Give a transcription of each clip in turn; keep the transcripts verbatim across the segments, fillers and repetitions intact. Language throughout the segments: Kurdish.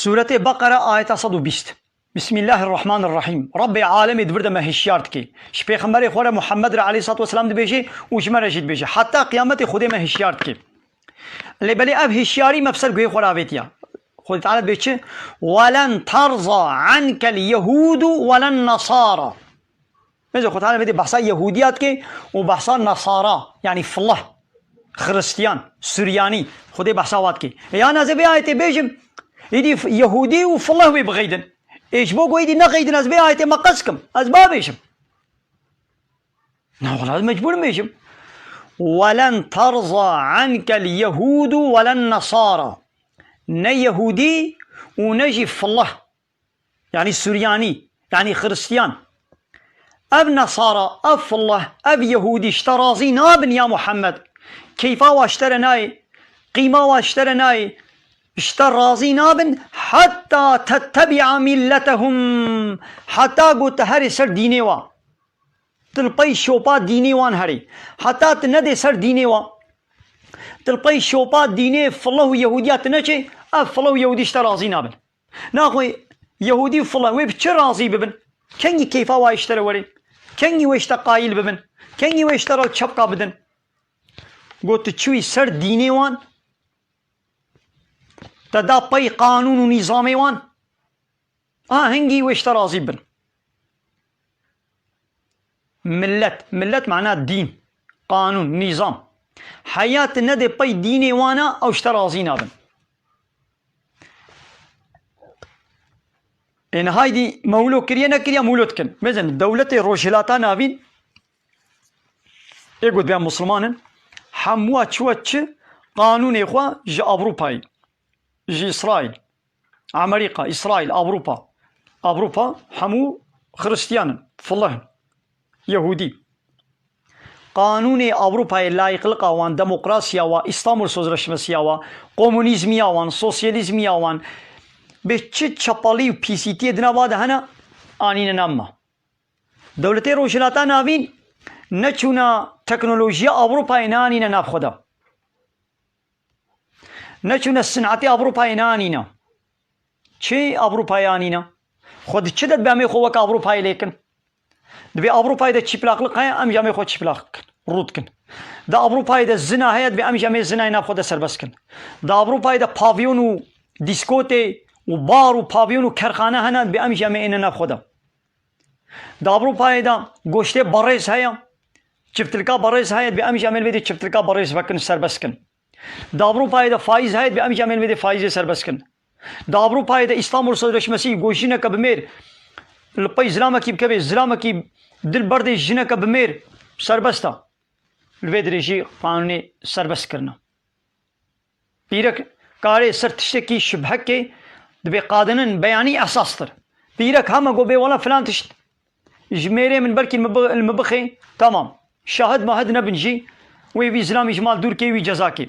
Sûretê Beqere, ayeta sed û bîst. Bismillahirrahmanirrahîm. Rabbê alemê di vir de me hişyar dike. Ji Pêxemberê xwe re Muhammed re aleyhissalatu vesselam dibêje û ji me re jî dibêje. Heta qiyametê Xwedê me hişyar dike. Lê belê ev hişyarî me bi ser guhê xwe re avêtiya. Xwedê Teala dibê çi? "Welen terza ankel yehudu welen nasara." Mesela Xwedê Teala vê dê behsa Yehudiya dike û behsa Nasara, yanî Filih, Xiristiyan, Suryanî, Xwedê behsa wa dike. E, yan ez ê vê ayetê bêjim, êdî f-, Yehudî û Filih wê bixeydin. Ê, ji bo ku êdî nexeydin, ez vê ayetê me qez kim, ez ba bêjim. Na, wela ez mecbûr im bêjim. "Welen terza ankel yehudu welen nasara." Ne Yehudî û ne jî Filih. Yanî Suryanî, yanî Xiristiyan. Ev Nesara, ev Filih, ev Yehûdî ji te razî nabin ya Muhammed. Keyfa wa ji te re nayê, qîma wa ji te re nayê. Ji te razî nabin, heta tettebi'a milletehum. Heta ku tu herê ser dînê wa. Tu li pey şopa dînê wan herê. Heta tu nedê ser dînê wa. Tu li pey şopa dînê Filih û Yehûdiya tu neçê, ev Filih û Yehûdî ji te razî nabin. Naxwe Yehûdî û Filih wê bi çi razî bibin? Kengî keyfa wa ji te re were? Kengî wê ji te qayîl bibin? Kengî wê ji te re çepka bidin? Got, tu çûyî ser dînê wan, te da pey qanûn û nîzamê wan. A hingî wê ji te razî bin. Millet, millet mana dîn, qanûn, nîzam. Heya tu nedê pey dînê wan a, ew ji te razî nabin. Ê niha êdî mewlo kiriye nekiriye mewlo dikin. Mezin dewletê Rojhilata Navîn ê got bê em Musulman in, hemûa çûwe çi qanûnê xwe ji Ewropayê, ji Îsraîl, Amerîka, Îsraîl, Ewropa. Ewropa hemû Xiristiyan in, Filih in, Yehûdî. Qanûnê Ewropayê, layîqliqa wan, demokrasiya wa, Îstanbul Sözleşmesiya wa, komunîzmiya wan, sosyalîzmiya wan, bê çi çepelî û pîsîtiyê di nava de hene, anîne nav me. Dewletê Rojhilata Navîn neçûna teknolojiya Ewropayê neanîne nav xwe de. Neçûne sinetê Ewropayê neanîne. Çi Ewropayê anîne? Xwe di çi de dibe em ê xwe weke Ewropayê lêkin? Dibê Ewropayê de çîplaqliq heye, em jî em ê xwe çîplaq dikin, rû dikin. Di Ewropayê de zina heye, dibê em jî em ê zinayê nav xwe de serbest kin. Di Ewropayê de pavyon û dîskotê û bar û pavyon û kerxane hene, dibê em jî em ê êne nav xwe de. Di Ewropayê de goştê berêz heye, çiftilka berêz heye, dibê em jî em ê li vê dê çiftilka berêz vekin, serbest kin. Di Ewropayê de faîz heye, dibê em jî em ê li vê dê faîzê serbest kin. Di Ewropayê de Îstanbul Sözleşmesi, ku jineke bi mêr li pey zilamekî bikeve, zilamekî dil berdê jineke bi mêr serbest e. Li vê dirê jî qanûnê serbest kirine. Pîrek karê ser tiştekî şibhekê dibê qadinin beyanî esastir. Pîrek hema got bê wela filan tişt ji mêrê min belkî li min bi-, li min bixê, tamam. Şahid mahid nebin jî, wê vî zilamî ji mal dûr kê, wî ceza kê.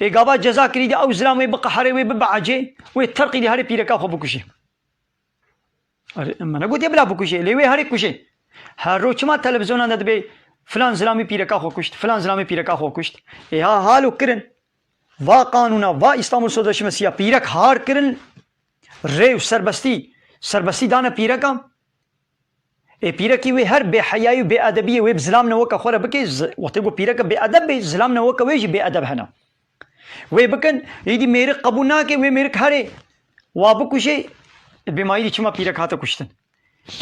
Ê gava ceza kirî de ew zilam wê biqeherê, wê bibe ecê, wê terqî de herê pîreka xwe bikujê. Erê, me negotiye bila bikujê, lê wê herê kujê. Her roj çima televîzyonan de dibê filan zilamî pîreka xwe kuşt, filan zilamî pîreka xwe kuşt? Ê ha halo kirin. Va qanûna, va Îstanbul Sözleşmesiya pîrek har kirin, rê û serbestî, serbestî dane pîreka. Ê pîrekî wê her bêheyayî û bêedebiyê wê bi zilam neweke xwe re bike, zi-, wextê ku pîreke bêedeb bê, zilam neweke wê jî bêedeb hene. Wê bikin, êdî mêrik qebûl nake, wê mêrik herê. Wa bikujê, bê ma êdî çima pîrek hate kuştin?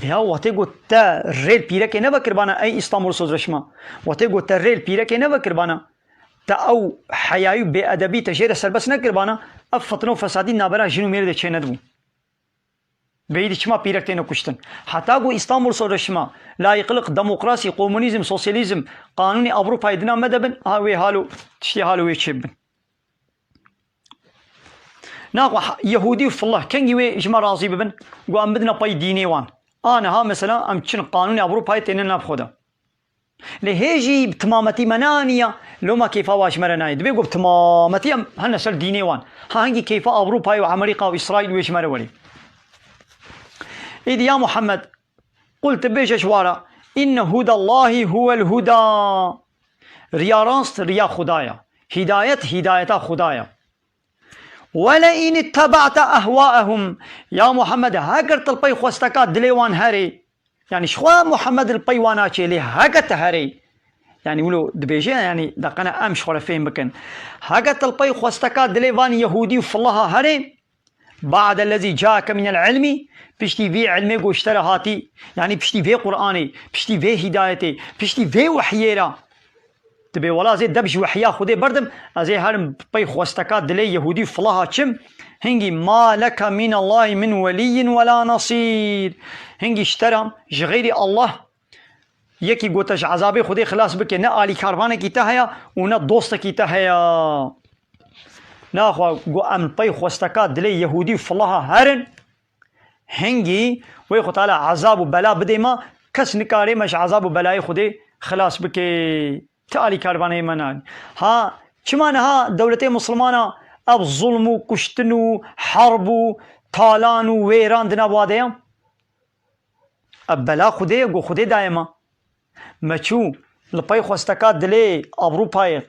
Ya wextê ku te rê li pîrekê nevekirbana, ey Îstanbul Sözleşma. Wextê ku te rê li pîrekê nevekirbana, te ew heyayî û bêedebî te jê re serbest nekirbana, ev fitne û fesadî navbera jin û mêrê de çênedibû. Bê êdî çima pîrek têne kuştin? Heta ku Îstanbul Sözleşma, layîqlik, demokrasî, komunîzm, sosyalîzm, qanûnê Ewropayê dina me de bin, ha wê halo, tiştê halo wê çêbibin. Naxwe ha-, Yehûdî û Fillah kengî wê ji me razî bibin, ku em bidine pey dînê wan. A niha mesela em çin qanûnê Ewropayê têne nav xwe de. Lê hê jî bi timametî me neaniya, loma keyfa wa ji me re nayê. Dibê ku bi timametî em hene ser dînê wan. Ha hingî keyfa Ewropayê û Amerîka û Îsraîl wê ji me re werê. Êdî ya Muhammed, qul, tu bêje ji wa re, inne hudallahî huwel huda. Riya rast, riya Xuda ye. Hîdayet, hîdayeta Xuda ye. ولئن اتبعت أهواءهم. Ya Muhammed, heger tu li pey xwesteka dilê wan herê, yanî ji xwe Muhammed li pey wan naçê, lê heke tu herê, yanî wilo dibêje, yanî deqene em ji xwe re fêm bikin. Heke tu li pey xwesteka dilê van Yehûdî û filaha herê, بعد الذي جاءك من العلم, piştî vî ilmê ku ji te re hatî, yanî piştî vê Qur'anê, piştî vê hîdayetê, piştî vê wehyê re, dibê wela ez ê deb ji wehya Xwedê berdim, ez ê herim pey xwesteka dilê Yehûdî filaha çim, hingî ما لك من الله من ولي ولا نصير. Hingî ji te re ji xeyrî Allah yekî ku te ji ezabê Xwedê xilas bike, ne alîkarvanekî te heye û ne dostekî te heye. Naxwe ku em li pey xwesteka dilê Yehûdî û filaha herin, hingî wê Xwe Teala ezab û bela bidê me, kes nikare me ji ezab û belayê Xwedê xilas bike. Ti alîkarvanê me nayê. Ha, çima niha dewletê misilmana ev zulm û kuştin û herb û talan û wêran di nav wa de ye? Ev bela Xwedê ye, ku Xwedê daye me. Me çû li pey xwesteka dilê Ewropayê.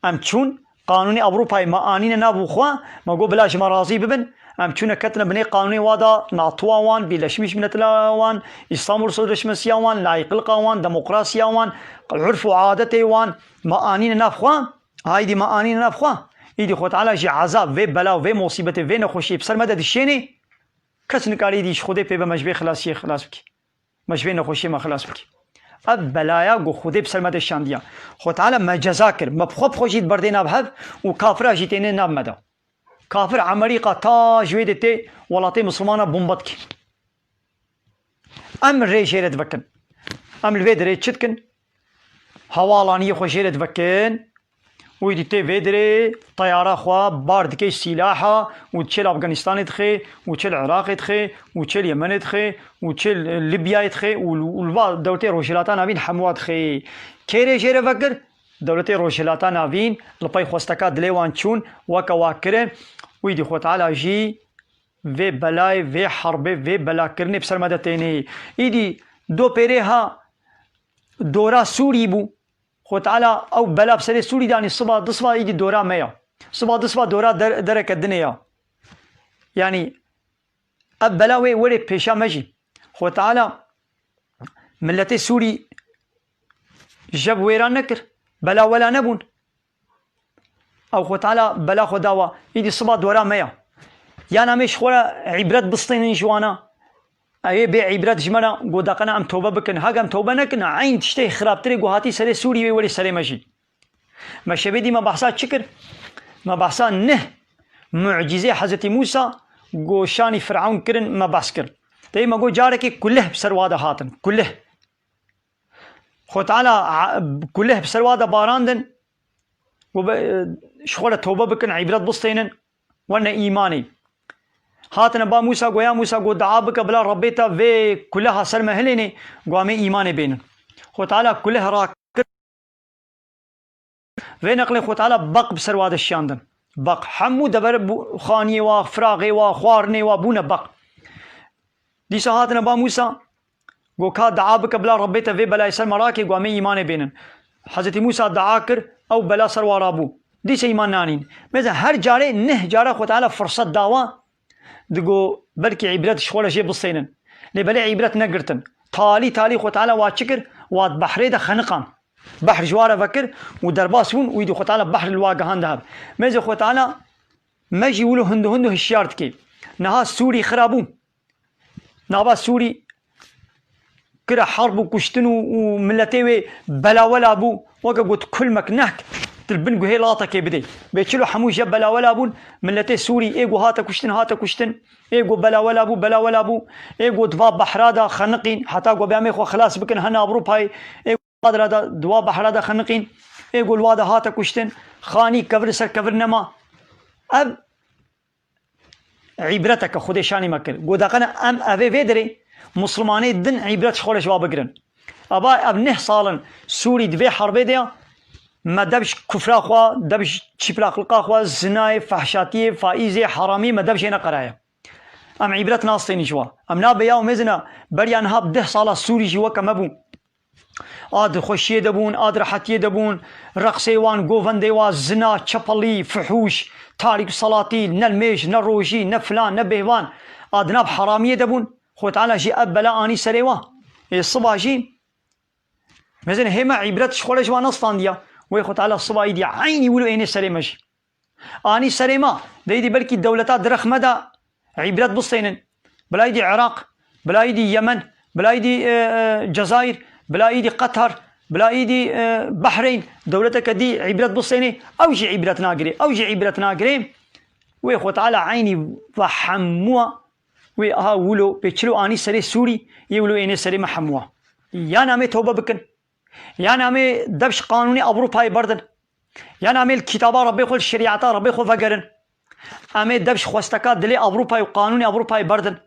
Em çûn qanûnê Ewropayê me anîne nav xwe, me got bila ji me razî bibin. Em çûne ketine binê qanûnê wa da, NATOa wan, Birleşmiş Milletla wan, Îstanbul Sözleşmesiya wan, layîqlika wan, demokrasiya wan, urf û adetê wan me anîne nav xwe. Aydî me anîne nav xwe. Îdî Xwe Teala jî ezab vê bela û vê musîbetê, vê nexweşiyê bi ser me de dişênê. Kes nikarî dî ji Xwedê pê be me ji vê xilasiyê xilas bikî. Me ji vê nexweşiyê me xilas bikî. Ev belaya ku Xwedê bi ser me de şandiya. Xwe Teala me ceza kir. Me bi xwe bi xwe jî diberdê nav hev û kafira jî tênê nav me de. Kafir Emerîka ta ji wê de tê welatê misilmana bombe dike. Em rê jê re divekin. Em li vê derê çi dikin? Hewalaniyê xwe jê re divekin. Wî dî tê vê derê teyara xwe bar dike sîlaha û çê li Afganistanê dixe û çê li Iraqê dixe û çê li Yemenê dixe û çê li Libyayê dixe û li, û li va dewletê Rojhilata Navîn hemûa dixe. Kê rê jê re vekir? Dewletê Rojhilata Navîn li pey xwesteka dilê wan çûn, weke wa kirin. Wî dî Xwe Teala jî vê belayê, vê herbê, vê belakirinê bi ser me de tênê. Îdî do pêrê ha dora Sûrî bû. Xwe Teala ew bela bi serê Sûrî danî, siba du siba îdî dora me ya. Siba du siba dora der-, dereke dinê ya. Yanî ev bela wê werê pêşa me jî. Xwe Teala miletê Sûrî jev wêran nekir. Bela wela nebûn. Ew Xwe Teala bela xwe dawa. Îdî siba dora me ya. Yan em ê ji xwe re îbret bistênin ji wana. Ew ê bê îbret ji me re, ku deqene em tewbe bikin. Hek em tewbe nekin, eyn tiştê xirabtirê ku hatî serê Sûrî wê werê serê me jî. Me şevê dî me behsa çi kir? Me behsa neh mucîzê Hezretî Mûsa ku şanî Firewn kirin me behs kir. Tey me got carekê kuleh bi ser wa de hatin. Kuleh. Xwe Teala a-, kuleh bi ser wa de barandin. Got be, ji xwe re tewbe bikin, îbret bistênin, werne îmanê. Hatine ba Mûsa, got ya Mûsa, got dua bike bila Rebbê te vê kuleha ser me hilênê, got em ê îmanê bênin. Xwe Teala kuleh rakir. Vê neqlê Xwe Teala beq bi ser wa de şiyandin. Beq. Hemû dever bû-, xaniyê wa, firaxê wa, xwarinê wa bûne beq. Dîsa hatine ba Mûsa, got ka dua bike bila Rebbê te vê belayê ser me rake, got em ê îmanê bênin. Hezretî Mûsa dua kir, ew bela ser wa rabû. Dîsa îman nanîn. Mêze her carê neh cara Xwe Teala firset dawa, digo belkî îbret ji xwe re jê bistênin. Lê belê îbret negirtin. Talî talî Xwe Teala wa çi kir? Wa di behrê de xeniqan. Behr ji wa re vekir û derbas bûn û îdî Xwe Teala behr li wa gihande hev. Mêze Xwe Teala me jî wilo hundu hundu hişyar dike. Niha Sûrî xira bû. Nava Sûrî kire herb û kuştin û, û miletê wê belawela bû. Weke got kulmek nehk tu li bin guhê latekê bidê. Bê çilo hemû je belawela bûn. Miletê Sûrî ê got hate kuştin, hate kuştin. Ê got belawela bû, belawela bû. Ê got di va behra de xeniqîn. Heta got bê em ê xwe xilas bikin hene Ewropayê. Ê got di va de, di va behra de xeniqîn. Ê got li wa de hate kuştin. Xanî kevir li ser kevir nema. Ev îbreteke Xwedê şanî me kir. Got deqene em evê vê derê Muslimanê din îbret ji xwe re ji wa bigirin. Aba ev neh sal in Sûrî di vê herbê de ya, me dev ji kufra xwe, dev ji çîplaqlika xwe, zinayê, fehşatiyê, faîzê, heramî me dev jê neqeraye. Em îbret nastênî ji wa. Em nabe ya mêzine beriya niha bi deh sala Sûrî jî weke me bû. A di xweşiyê de bûn, a di rehetiyê de bûn, reqsê wan, govendê wan, zina, çepelî, fihûş, Tarîk salatî, ne limêj, ne rojî, ne filan, ne bêhvan. A di nav heramiyê de bûn. Xwe Teala jî ev bela anî serê wa. Ê siba jî, mezin hê me îbret ji xwe re ji wan nestandiya. Wê Xwe Teala siba îdî eynî wilo ênê serê me jî. Anî serê me, de îdî belkî dewleta direxme de îbret bistênin. Bila îdî Iraq, bila îdî Yemen, bila îdî, e, e, Cezayir, bila îdî Qatar, bila îdî, e, Bahreyn, dewleteke dî îbret bistênê, ew jî îbret nagirê, ew jî îbret nagirê. Wê Xwe Teala eynî ve hemû wê aha wilo pê çilo anî serê Sûrî, yê wilo ênê serê me hemû. Ya namê tewbe bikin, ya namê dev ji qanûnê Ewropayê berdin, ya namê li kitaba Rebbê xwe, li şerîeta Rebbê xwe vegerin. Em ê dev ji xwesteka dilê Ewropayê û qanûnê Ewropayê berdin.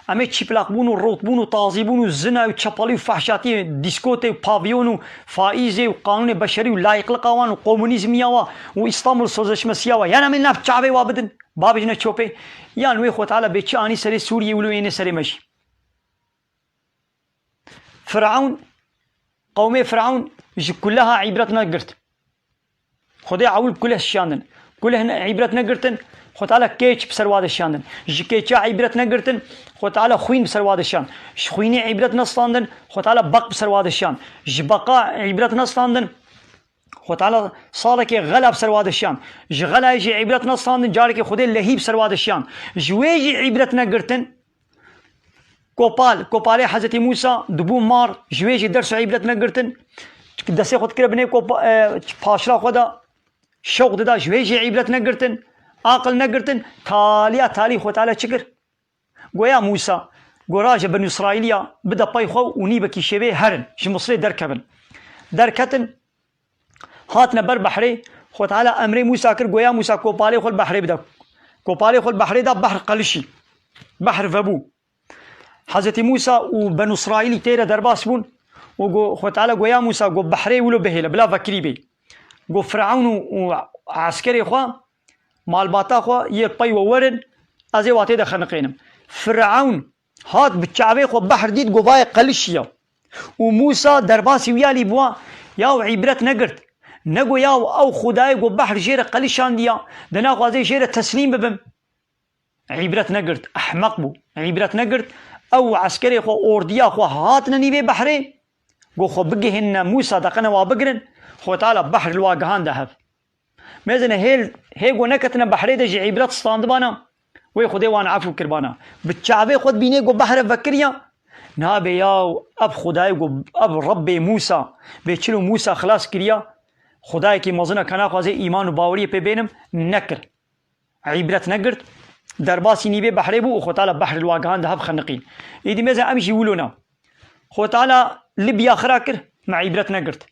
Em ê çîplaqbûn û rotbûn û tazîbûn û zina û çepelî û fehşatiyê, dîskotê û pavyon û faîzê û qanûnê beşerî û layîqliqa wan û komunîzmiya wa û Îstanbul Sozleşmesiya wa, yan em ê nav çavê wa bidin, babijne çopê, yan wê Xwe Teala bê çi anî serê Sûriyê wilo ênê serê me jî. Firewn, qewmê Firewn ji kuleha îbret negirt. Xwedê ewil kuleh şiyandin. Kuleh ne-, îbret negirtin, Xwe Teala kêç bi ser wa de şiyandin. Ji kêça îbret negirtin, Xwe Teala xwîn bi ser wa de şiyand. Ji xwînê îbret nestandin, Xwe Teala beq bi ser wa de şiyand. Ji beqa îbret nestandin, Xwe Teala salekê xela bi ser wa de şiyand. Ji xelayê jî îbret nestandin, carekê Xwedê lehî bi ser wa de şiyand. Ji wê jî îbret negirtin, Kopal, kopalê Hezretî Mûsa dibû mar, ji wê jî ders û îbret negirtin. Destê xwe dikire binê kopa-, e, paşra xwe de şewq dida, ji wê jî îbret negirtin, aqil negirtin. Taliya talî Xwe Teala çi kir? Goya Mûsa, go raje Benû Îsraîliya bide pey xwe û nîvekî şevê herin, ji Misrê derkevin. Derketin, Hatine ber behrê, Xwe Teala emrê Mûsa kir, goya Mûsa kopalê xwe li behrê bide. Kopalê xwe li behrê da, behr qelişî. Behr vebû. Hezretî Mûsa û Benû Îsraîlî tê re derbas bûn û go, Xwe Teala goya Mûsa, go behrê wilo bihêle, bila vekirî bê. Go Firewn û, û eskerê xwe, malbata xwe yê pey we werin, ez ê watê de xeniqênim. Firewn hat bi çavê xwe behr dît, go vayê qelişiya. Û Mûsa derbasî wî alî bûa, yaw îbret negirt. Nego yaw ew Xwedayê go behr jê re qelişandiya, de naxwazê jê re teslîm bibim. Îbret negirt, ehmeq bû. Îbret negirt, ew eskerê xwe, ordiya xwe hatine nîvê behrê, go xwe bigihînine Mûsa, deqene wa bigirin, Xwe Teala behr li wa gihande hev. Mêzine hêl, hê go neketine behrê de jî îbret standibana, wê Xwedê wan efû kirbana. Bi çavê xwe dibînê go behre vekiriya, nabe yaw, ev Xwedayê go, ev Rebbê Mûsa, bê çilo Mûsa xilas kiriya, Xwedayekî mezin e, ka naxwazê îman û baweriyê pê bênim, nekir. Îbret negirt, derbasî nîvê behrê bû û Xwedala behr li wa gihand hev xeniqîn. Îdî mêze em jî wilo ne. Xwedala Libya xira kir, me îbret negirt.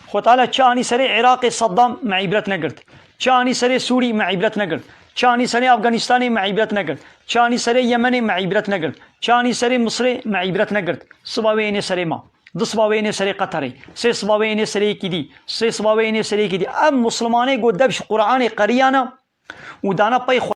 Xwedala çi anî serê Iraqê Saddam, me îbret negirt. Çi anî serê Sûrî, me îbret negirt. Çi anî serê Afganistanê, me îbret negirt. Çi anî serê Yemenê, me îbret negirt. Çi anî serê Misrê, me îbret negirt. Siba wê ênê serê ma. Du siba wê ênê serê Qeterê. Sê siba wê ênê serê yekî dî. Sê siba wê ênê serê yekî dî. Em Muslimanê go dev ji Qur'anê qeriyana, û dana pey xwe.